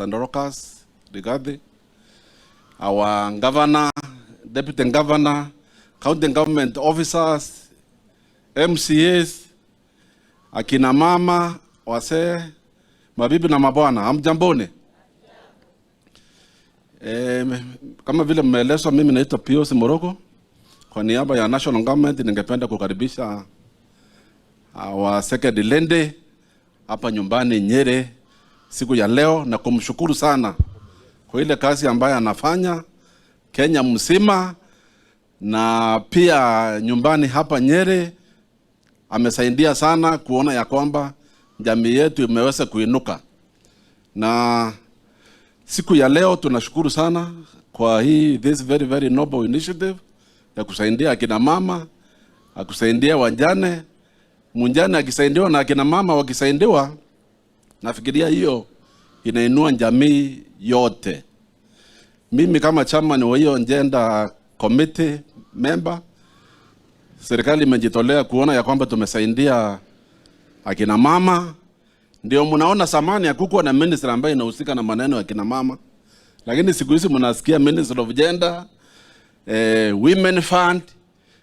Dorcas Rigathi, our governor, deputy governor, county government officers, MCAs, akina mama, wazee, mabibi na mabwana, hamjamboni? Kama vile mmeelezwa, mimi naitwa Pius Moroko. Kwa niaba ya national government ningependa kukaribisha our second lady hapa nyumbani Nyeri siku ya leo na kumshukuru sana kwa ile kazi ambayo anafanya Kenya mzima na pia nyumbani hapa Nyeri. Amesaidia sana kuona ya kwamba jamii yetu imeweza kuinuka, na siku ya leo tunashukuru sana kwa hii this very very noble initiative ya kusaidia akina mama, akusaidia wajane. Mjane akisaidiwa na akina mama wakisaidiwa, nafikiria hiyo inainua jamii yote. Mimi kama chairman wa hiyo gender committee member, serikali imejitolea kuona ya kwamba tumesaidia akina mama. Ndio mnaona zamani hakukuwa na ministry ambayo inahusika na maneno ya akina mama, lakini siku hizi mnasikia Ministry of Gender, Women Fund.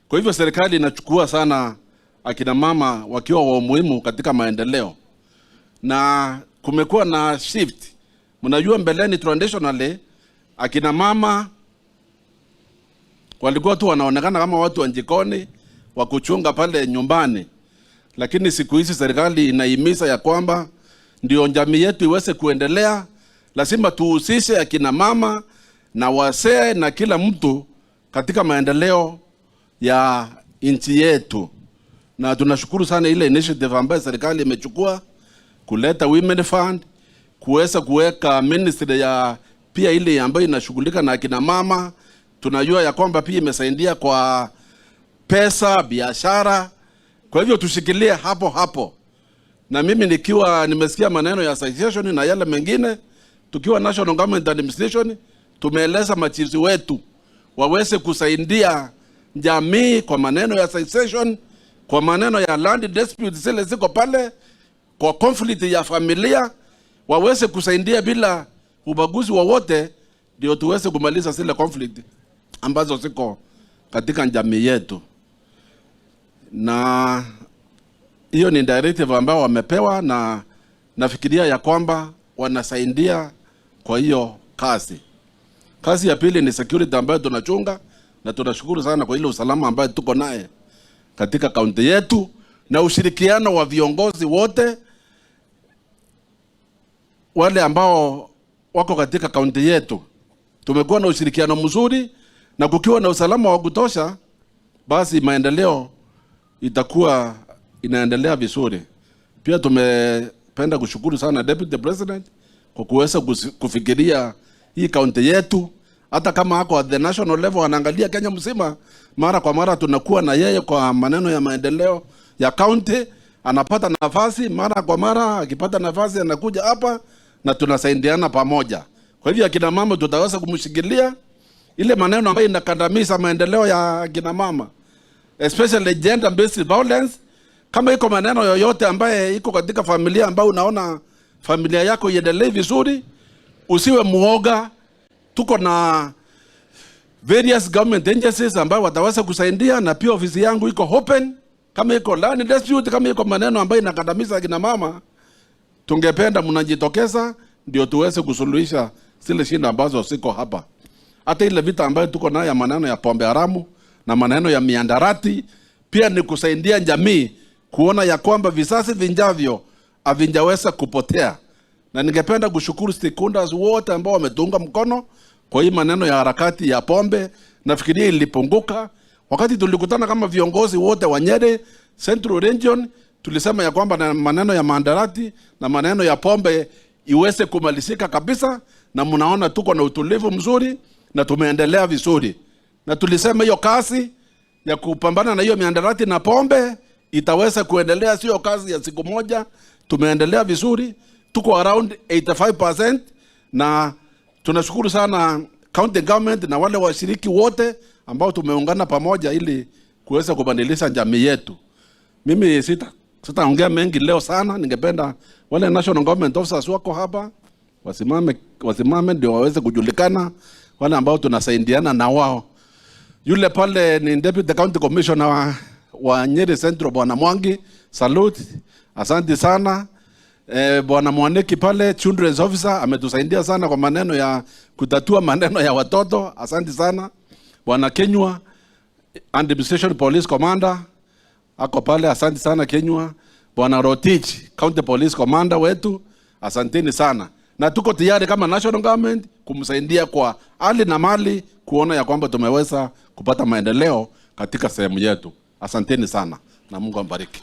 Kwa hivyo serikali inachukua sana akina mama wakiwa wa umuhimu katika maendeleo, na kumekuwa na shift. Mnajua mbeleni traditionally akina mama walikuwa tu wanaonekana kama watu wa jikoni wa kuchunga pale nyumbani, lakini siku hizi serikali inahimiza ya kwamba ndio jamii yetu iweze kuendelea, lazima tuhusishe akina mama na wazee na kila mtu katika maendeleo ya nchi yetu, na tunashukuru sana ile initiative ambayo serikali imechukua kuleta Women Fund, kuweza kuweka ministry ya pia ile ambayo inashughulika na akina mama. Tunajua ya kwamba pia imesaidia kwa pesa, biashara. Kwa hivyo tushikilie hapo hapo, na mimi nikiwa nimesikia maneno ya association na yale mengine, tukiwa National Government Administration tumeeleza machifu wetu waweze kusaidia jamii kwa maneno ya association, kwa maneno ya land dispute zile ziko pale, kwa conflict ya familia waweze kusaidia bila ubaguzi wowote, ndio tuweze kumaliza zile conflict ambazo ziko katika jamii yetu. Na hiyo ni directive ambayo wamepewa, na nafikiria ya kwamba wanasaidia kwa hiyo kazi. Kazi ya pili ni security ambayo tunachunga, na tunashukuru sana kwa ile usalama ambayo tuko naye katika kaunti yetu na ushirikiano wa viongozi wote wale ambao wako katika kaunti yetu. Tumekuwa na ushirikiano mzuri, na kukiwa na usalama wa kutosha, basi maendeleo itakuwa inaendelea vizuri. Pia tumependa kushukuru sana Deputy President kwa kuweza kufikiria hii kaunti yetu, hata kama ako at the national level anaangalia Kenya mzima, mara kwa mara tunakuwa na yeye kwa maneno ya maendeleo ya kaunti, anapata nafasi mara kwa mara, akipata nafasi anakuja hapa na tunasaidiana pamoja. Kwa hivyo akina mama tutaweza kumshikilia ile maneno ambayo inakandamiza maendeleo ya akina mama, especially gender based violence. Kama iko maneno yoyote ambaye iko katika familia ambayo unaona familia yako iendelee vizuri, usiwe muoga. Tuko na various government agencies ambayo wataweza kusaidia, na pia ofisi yangu iko open. Kama iko land dispute, kama iko maneno ambayo inakandamiza akina mama, tungependa mnajitokeza ndio tuweze kusuluhisha zile shida ambazo ziko hapa. Hata ile vita ambayo tuko nayo ya maneno ya pombe haramu na maneno ya mihadarati, pia ni kusaidia jamii kuona ya kwamba vizazi vijavyo havijaweza kupotea. Na ningependa kushukuru stakeholders wote ambao wametuunga mkono kwa hii maneno ya harakati ya pombe. Nafikiria ilipunguka wakati tulikutana kama viongozi wote wa Nyeri Central Region, tulisema ya kwamba na maneno ya mihadarati na maneno ya pombe iweze kumalizika kabisa, na mnaona tuko na utulivu mzuri na tumeendelea vizuri, na tulisema hiyo kazi ya kupambana na hiyo mihadarati na pombe itaweza kuendelea, sio kazi ya siku moja. Tumeendelea vizuri, tuko around 85% na tunashukuru sana county government na wale washiriki wote ambao tumeungana pamoja ili kuweza kubadilisha jamii yetu. Mimi sitaongea mengi leo sana, ningependa wale national government officers wako hapa. Wasimame, wasimame ndio waweze kujulikana wale ambao tunasaidiana na wao. Yule pale ni Deputy County Commissioner wa Nyeri Central, Bwana Mwangi, salute, asante sana. Bwana Mwaniki pale Children's Officer ametusaidia sana kwa maneno ya kutatua maneno ya watoto, asante sana. Bwana Kenywa, Administration Police Commander, ako pale, asante sana Kenywa. Bwana Rotich, County Police Commander wetu, asanteni sana, na tuko tayari kama national government kumsaidia kwa hali na mali kuona ya kwamba tumeweza kupata maendeleo katika sehemu yetu. Asanteni sana na Mungu ambariki.